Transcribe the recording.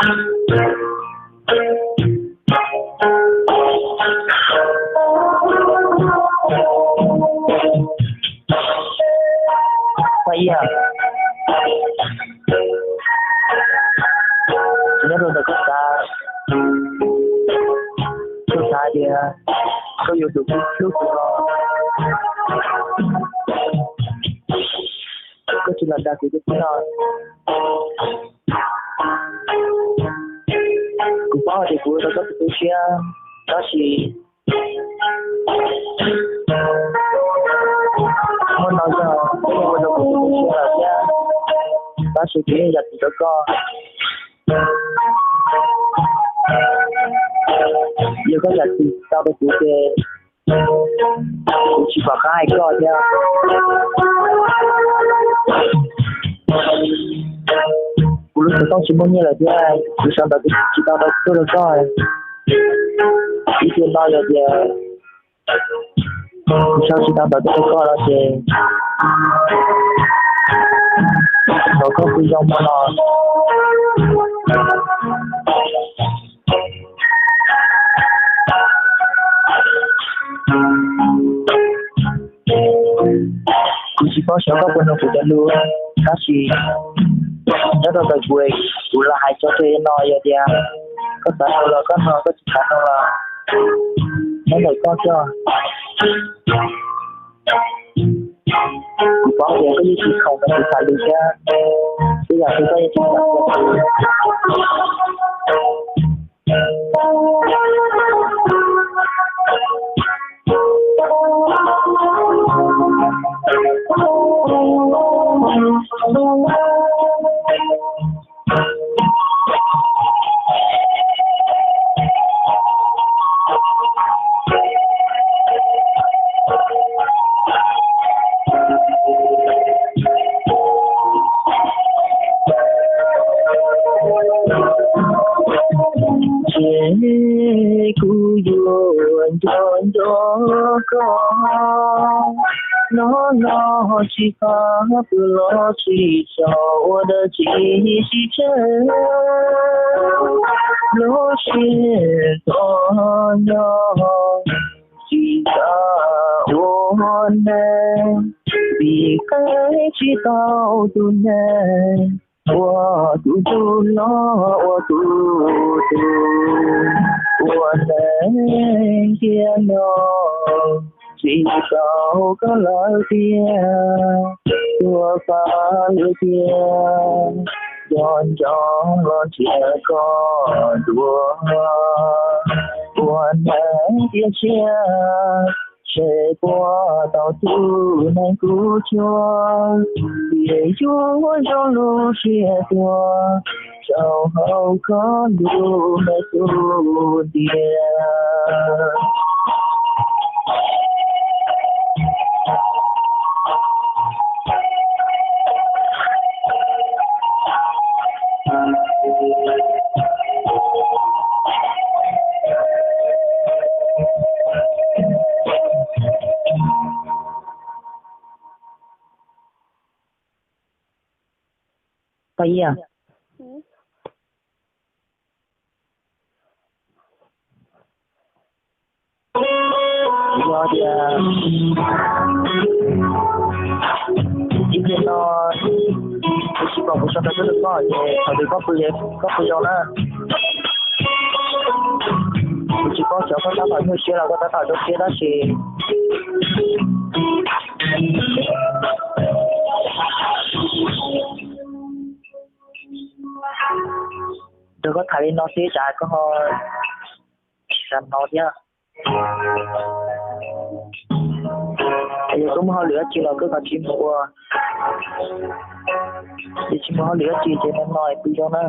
Paj Yaj, nyob rau ntawm koj xav, koj xav tias koj yuav tsum hlub kuv no, koj tsis los dag kuv thiab no. Kuv paub hais tias kuv ua rau koj tu siab, tab sis muaj no yog koj yeej ua rau kuv tu siab lawm thiab, tab sis kuv yeej zam txim rau koj. Yog koj zam txim tau rau kuv ces kuv tsis pom qab hais koj thiab. Kuv lub xov tooj tsis muaj nyiaj lawm thiab, kuv sau ntawv tsis tau rau tuaj rau koj. Ib tiam no yog tias kuv sau tsis tau ntawv tuaj rau koj no ces thov koj pw zoo hmo no. Kuv tsis paub xyov koj puas nug kuv cov lus, tab sis nyob rau ntawm kuv, kuv los hais tso tseg no yog tias koj xav nug los koj nug, koj tsis xav nug los nyob ntawm koj xwb. Kuv paub tias koj yeej tsis khoom rau kuv tham lus thiab, ib yam li koj yeej tsis kam. Ces kuv yuav nco nco koj, no no tsis pab pw los tsis tsaug ua dab tsi tsis tseg, lub siab txom nyem tsis kam ua neeg, vim qee tsis tau tus neeg ua tus ntsuj los ua tus tub, ua neeg tiag no tsis tau koj lawm tiag, tuag pab lwm tiag, nco nco los nrhiav koj dua, ua neeg tiag siab, seb puas tau tus neeg kuv cuag, tias yuav zoo lub siab tuag rau hauv koj lub me tub ntiag. Paj Yaj, yog tias ib pliag no kuv tsis pom kuv sau ntawv tuaj rau koj ces thaum twg koj pw, koj pw zoo na. Kuv tsis paub xyov koj tab tom nyuaj siab los koj tab tom zoo siab tab sis nrog koj tham li no xwb tsam koj ho tsis hnov thiab. Yog koj muaj hauj lwm dab tsi los koj kav tsij mus ua, yog tsis muaj hauj lwm dab tsi ces no no pw zoo na.